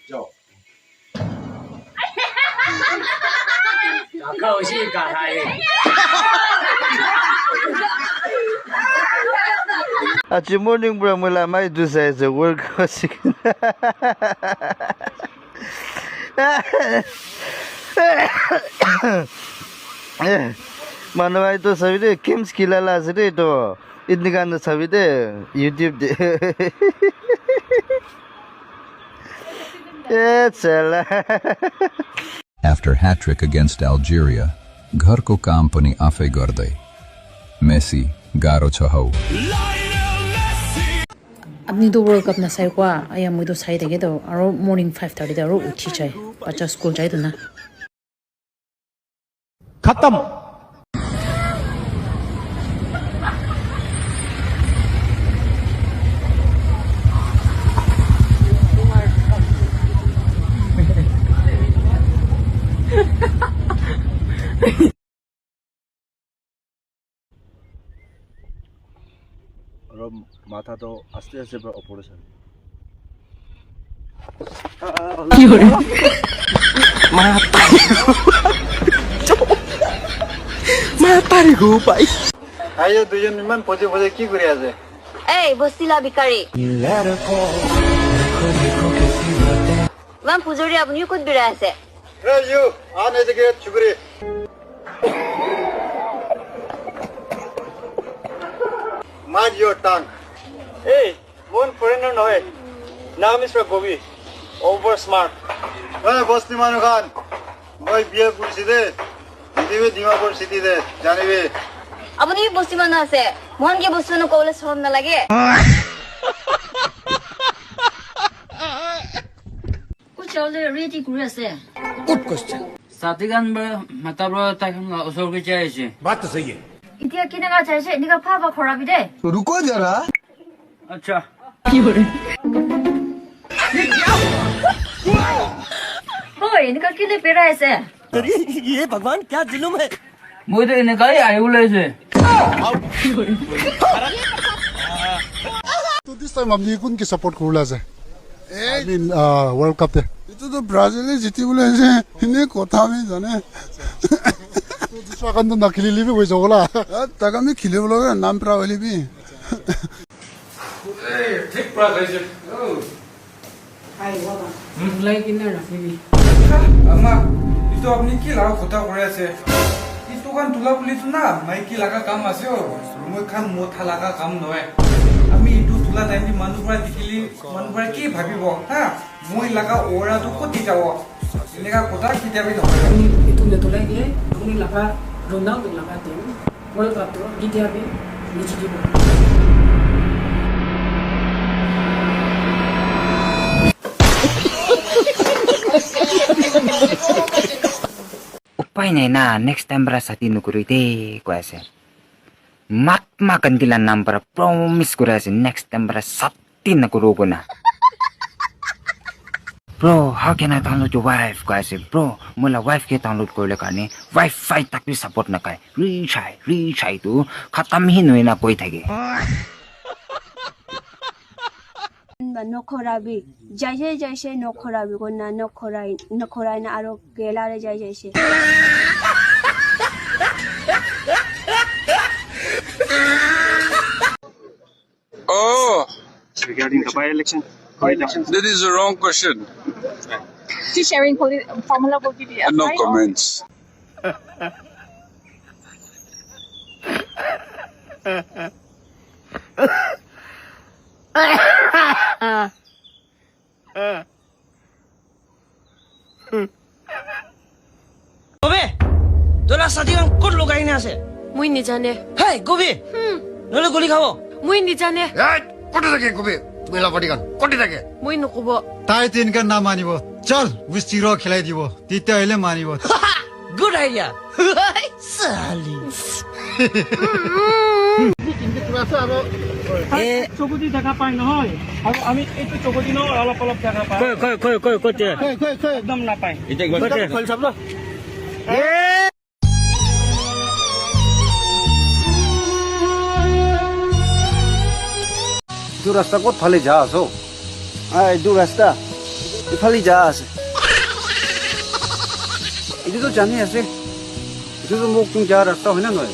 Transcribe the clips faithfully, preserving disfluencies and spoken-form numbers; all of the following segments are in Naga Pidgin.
Yo. Kakao shi kakao. Aji morning pura moi la mai du sai ase work. Manu ai to sabi de, games khila la ase de to. Itni kan sabi de, YouTube de. Eh, chala. After hat-trick against Algeria, घर को काम पनि आफै गर्दै। मेसी, गाह्रो छ हौ। Apni tu World Cup nasai kwa, aya moi tu sai thake to, aro morning five thirty te aro uthi jai, bacha school jai to na. खत्म। Aro matha toh aste aste pra opor te sabo. Matha ri go pai. Ayo, duijon iman phoje phoje ki kuri ase? Ei, bosti la bikari. Iman pujori, apuni kot birai ase? Hey, you uneducated chukri. Mind your tongue. Hey, mon foreigner nohoi. Naam is Gobi. Over smart. Hey, bosti manu khan. Moi B A kurisi de. Janibi Dimapur city de. Janibi. Apuni bosti manu ase. Mon ke bosti manu kobole sorom nalage. Kuch already kuri ase. Good question. Sati khan pra mata pra tai khan la osor ke jai ase. Baat to sahi hai. Itya kinaka jai ase, enika bhal bhal khora bi de. To ruko zara. Acha. Oi, enika kile berai ase? Ye Bhagwan, kya zulum hai? Moi to enekai ahi ulai ase. To this time apni kun ke support kurila ase? I mean, uh, World Cup te. Etu to Brazil e jiti ulai ase. Ene kotha bi jane. To dusra khan to nakhilile bi hoi jabo la. Ah, takhan bi khilibole naam pra hoile bi. Hey, thik pra khaise. Oh. Hai, wala. Hmm? Ulai kena rakhibi. Ama, etu apni ki laga kotha koi ase? Etu khan tula bole tu na, maiki laga kam ase o. Moi khan motha laga kam nohoi. Ami etu tula time te manu para dikhile, manu para ki bhabibo, ha? Moi laga aura tu koti jabo? Eneka kotha ketia bi nohoi. Ami etu notulai kene, ami laga ronang laga time. World Cup tu ketia bi nijikibo. Upai nai na, next time para sati nukuri de, koi ase. Mahatma Gandhi la naam para promise kuri ase, next time para sati Tin na kuru ko na. Bro, how can I download your wife? Koi ase, bro, moi la wife ke download kuribole karne wifi tak bi support nakai. Richai, richai tu khatam hi nohoi na koi thake. Nokhorabi, jaise jaise nokhorabi, kona nokhorai, nokhorai na aro kela re jai jaise. Oh. Regarding the by-election? By-election. That is a wrong question. She sharing poli-, formula will give you a no right or comments. Gobi, tora sati khan kot logai na ase? Moi nijane. Hey, Gobi! Hmm. Nohole guli khabo. Moi nijane. Hey, kote thake Gobi? Moi la party khan kote thake? Moi nokobo. Tai tin khan na manibo. Chal, withdraw khilai dibo. Titya hoile manibo. Good idea. Sali. Eh. Chokodi jaga pai nohoi. Aru ami etu chokodi no olop olop jaga pai. Koi, koi, koi, koi, kote? Koi, koi, koi. Ekdom napai. Kote? Etu rasta kot phale ja aso? Ah, etu rasta. Ephale ja ase. Etu tu jani ase. Etu tu Mokokchung ja rasta hoina nohoi.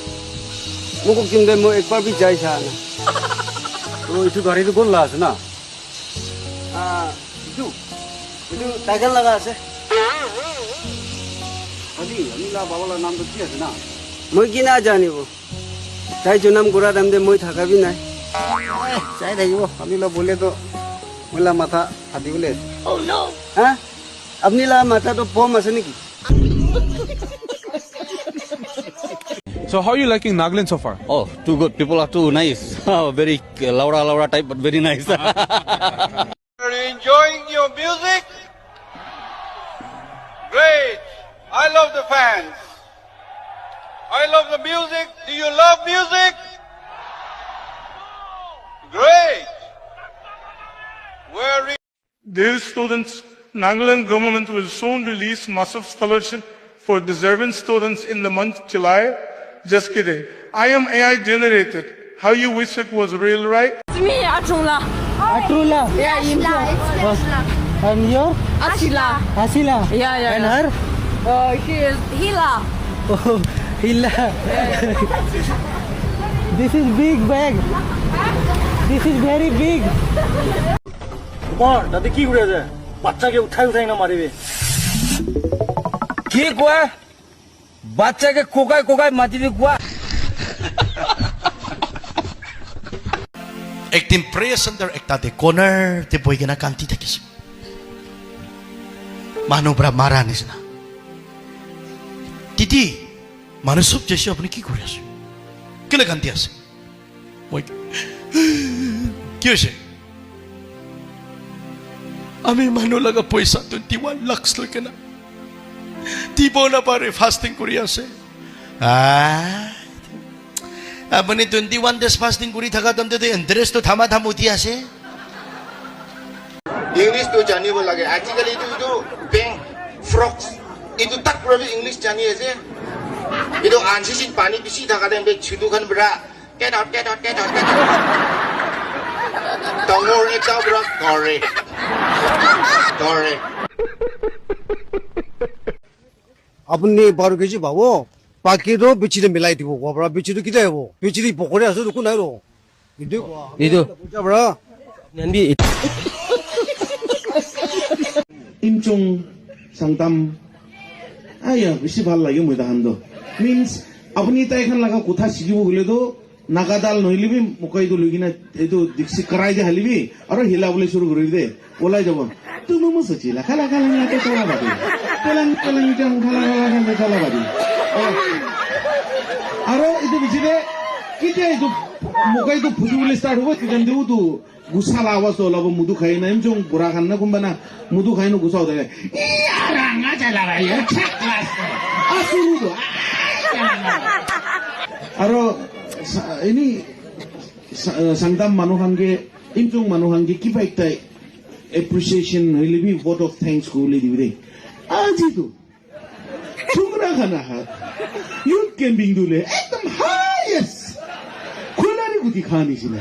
Mokokchung te moi ekbar bi jai sa na. To etu gari tu kon la ase na? Ah, etu. Etu Tiger laga ase. Adi, ami la baba la naam tu ki ase na? Moi ki na janibo. Tai jonam kura time te moi thaka bi nai. Eh, jai thakibo. Ami la bole to moi la matha phati bole ase. Oh no. Ha? Apni la matha to bom ase niki? So how you liking Nagaland so far? Oh, too good. People are too nice. Very uh, Laura Laura type, but very nice. Are you enjoying your music? Great. I love the fans. I love the music. Do you love music? Great. Very Dear students, Nagaland government will soon release massive scholarship for deserving students in the month July. Just kidding. I am A I generated. How you wish it was real, right? It's me, Atrula. Atrula. Yeah, Ashla. It's me, Ashla. And your? Ashila. Asila. Yeah, yeah, and yeah. Her? Uh, she is Hila. Oh, Hila. This is big bag. This is very big. তোমাৰ তাতে কি কৰি আছে? বাচ্চাকে উঠাই উঠাই না মাৰিবি। কি কোৱা? বাচ্চাকে কোকাই কোকাই মাতিবি কোৱা? Ekdin prayer center ekta te corner te bohi kena kanti thakise. Manu pra mara nisina. Titi, manu sob jaise, apuni ki kuri ase? Kile kanti ase? Moi ki hoise? Ami manu laga poisa twenty one lakhs loi kena dibo napare, fasting kuri ase. Ah, apuni twenty one days fasting kuri thaka time te interest to thama tham uthi ase. English to janibo lage. Ajikali itu itu bank frauds itu tak pura bi English jani ase. Itu ansi sin pani bisi thaka time te chutu khan bra Get out, get out, get out, get out. Dangor ekta pura dore. Dore. Apuni baru keji babo, baki to bichi de milai dibo, wabra bichi to kita bo, bichi di pokore asu duku nai ro. Itu, itu. Jabra. Nandi. Imchung Sangtam. Aya, bishi bhal lage moi tahan to. Means, apuni tai khan laga kotha sikibo hoile to, Naga dal nohile bi mokai tu loi kena etu dikchi karai de hali bi aro hila bole shuru kuri de olai jabo. Tumu musu chila khala khala na ke chala badi. Telang telang jang khala khala khala chala badi. Aro etu bichi de kitia etu mokai tu phuji bole start hobo kikan de utu Gusa la awas to olabo mudu khai na imchung bura khan na kumba na mudu khai na gusa udare. Iya ranga chala bhai ya chaklas. Asuru do. Aro sa- ini sa- Sangtam manu khan ke imchung manu khan ke kiba ekta appreciation hoile bi vote of thanks ko le dibi de. Aji tu Chungra khana ha. Youth camping dule ekdam highest. Khulari guti khani sina.